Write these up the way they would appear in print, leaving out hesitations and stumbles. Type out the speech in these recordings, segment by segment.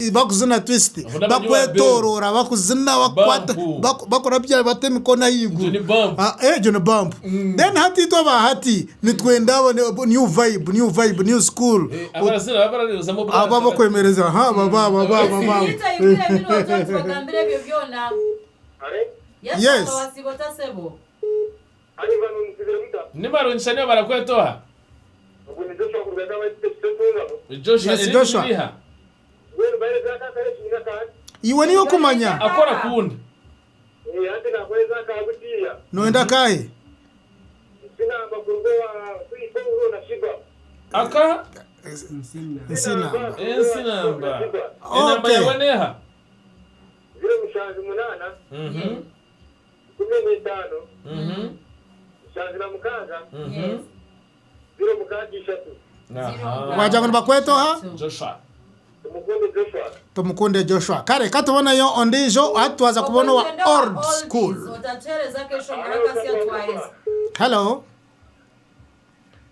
Twist bakuzina twist Abo n'abanywi ba bakwetoroora bakuzina bakukwata Bampu. baku- bakurabya bata emikono ahaiguru. Egyo ni bampu. Ah, egyo ni bampu. Then hati itwe aba hati nitwenda abo ni- new vibe, new vibe, new school. Eh, abarazina baba barareezamu Abo obwana. abakwemereza ha aba ba aba ba aba ba. Yita yibwire binu otwo tubagambire ebyo byona. Yes, Yes. Baba wasibota sebo. Nibarungisha nibo barakweta oha? Joshua Yes, erindi Joshua. niriha? Iwe niyo okumanya. Akora kundi. Noyenda akahe? Aka Nsinamba. ensinamba. Enamba Okay. yawe neha? Yes. Aha. Wagira ngu nibakweta oha? Joshua. Tumukunde Joshua. Kare katuboneyo ondiijo hati twaza kubona owa old school. Otatuhereza akeshongoro akasya twaheza. Hello.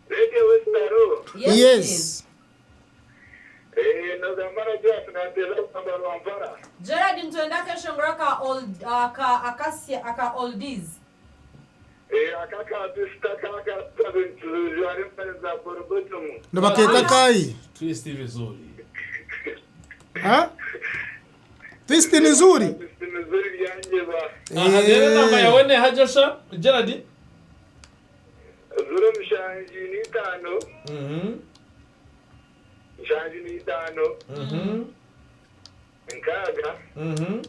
Radio West Aro. Yes. Yes. Eh, nagamba na Josh nateza kugamba Rwampara. Gerard nitwenda akeshongoro aka old aka akasya aka oldies. Eh, akaka tusita kaka tujware mpare za borobotomu. Nibakeeta kahi? Twist vizuri. Ha? Twist ni nzuri. Twist nzuri byanjye ba. Aha rero enamba yawe neha Joshua? Gerard? 075 75 6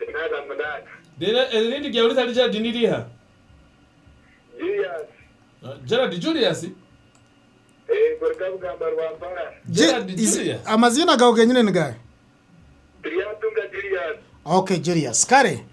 88. Rero erindi ryawe ritari Gerard ni riha? Julius. Gerard Julius? Eh, Gorga Bugamba Rwampara. Gerard Je- Julius. Amaziina gawe genyine ni gahe? Turyatunga Julius. Okay, Julius. Kare.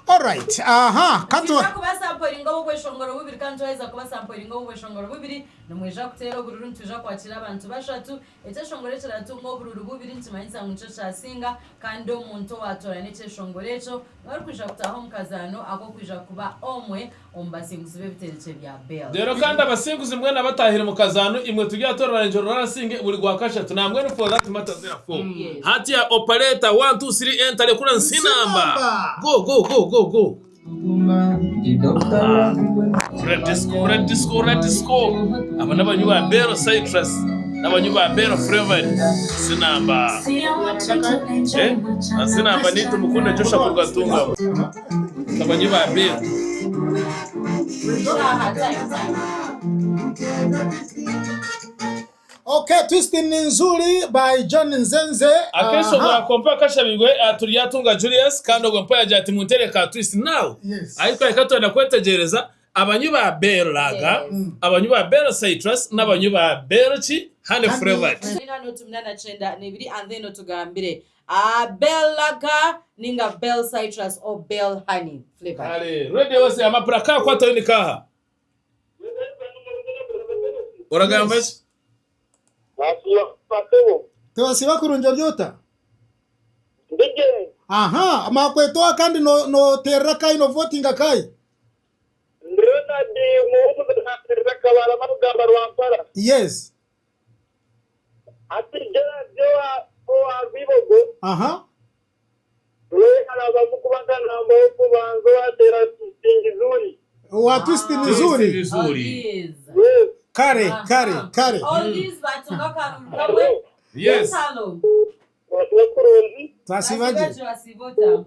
Alright. Aha, katu Nitwija kubasamporinga obu obweshongoro bubiri kandi twaheza kubasamporinga obu obweshongoro bubiri nimwija kuteera obururu nitwija kwakira abantu bashatu ekyeshongoro ekiratunga obururu bubiri nikimanyisa ngu nikyo kyasinga kandi omuntu owatoorana ekyeshongoro ekyo niwe arikwija kutaaha omu kazaano ak'okwija kuba omwe omu basinguzi b'ebiterekye bya Bell. Reero kandi abasinguzi mbwenu abatahire mu kazaano imwe turyatorana engyero rurasinge buri gwakashatu nambwenu for that matter therefore Yes. hati ya operator 1 2 3 enter rekura nsinamba Nsinamba. go go go go go Red disco red disco red disco aba n'abanywi ba Bell Citrus n'abanywi ba Bell Flavored Nsinamba eh Nsinamba ni tumukunde Joshua Kurwatunga abanywi ba Bell Shaaha time time. Okay, Twist ni nzuri by John Nzenze. Akenshi Aha. bwakompa kashabirwe Turyatunga Julius kandi ogwo mpa yagira ati muntere ka twist now. Yes. Ariko reka twenda kwetegyereza abanywi ba Bell Lager, abanywi ba Bell Citrus n'abanywi ba Bell ki Honey Flavored. 892 and then otugambire ah, Bell Lager ninga Bell Citrus or Bell Honey Flavored. Kare, radio yose amapura kakwatayo ni kaha? Oragamba ki? Tebasiiba kurungi ori ota? Aha, makwetoa kandi no noterera kai no votinga kai. Yes. Aha. Owa twist Twist nizuri. vizuri. Oldies. Kare, kare, kare. Oldies batunga akaruru kamwe. Yes. Hello. Twasiiba gye. Basiiba gye wasiiba ota?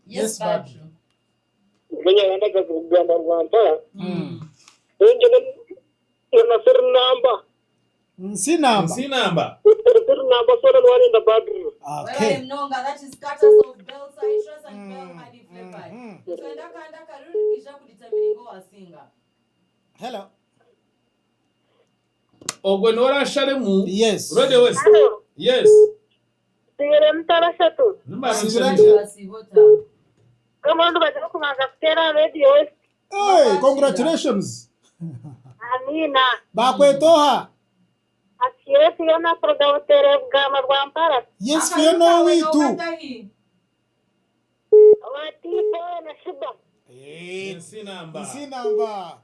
Yes, Yes, Badru. Nsinamba. Nsinamba. Okay. Webale munonga that is Carter's of Bell Citrus and Bell Honey Flavored. Nitwenda kandi akaruru nikiija kudetermininga owasinga. Hello. Ogwe niwe orasharemu. Yes. Radio West. Yes. Sibire mutabashatu. Sibira gye. Wasiiba ota? Omurundi bagira kubanza kuteera Radio West. Hey, congratulations. Amiina. Bakwetoha. Ati yes Fiona kuruga Butere Bugamba Rwampara. Yes, Akaruru Fiona kawe owaitu. nookatahi? Wa Tipo na Shiba. Nsinamba. Nsinamba.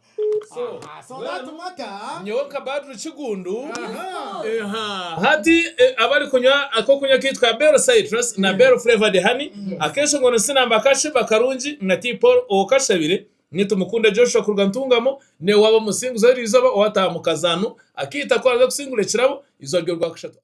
So, Ah, so that matter. Nyowe nka Badru Kigundu, Aha. Eha, hati abari kunywa akokunywa kaitu ka Bell Citrus na Bell Flavored Honey, akeshongoro nsinamba ka Sheebah Karungi na T Paul owokashabire, Nitumukunda Joshua kuruga Ntungamo, newe waba omusinguzi w'eriizooba owataaha mu kazaano akiita ku araza kusingura ekirabo eizooba ry'orwakushatu.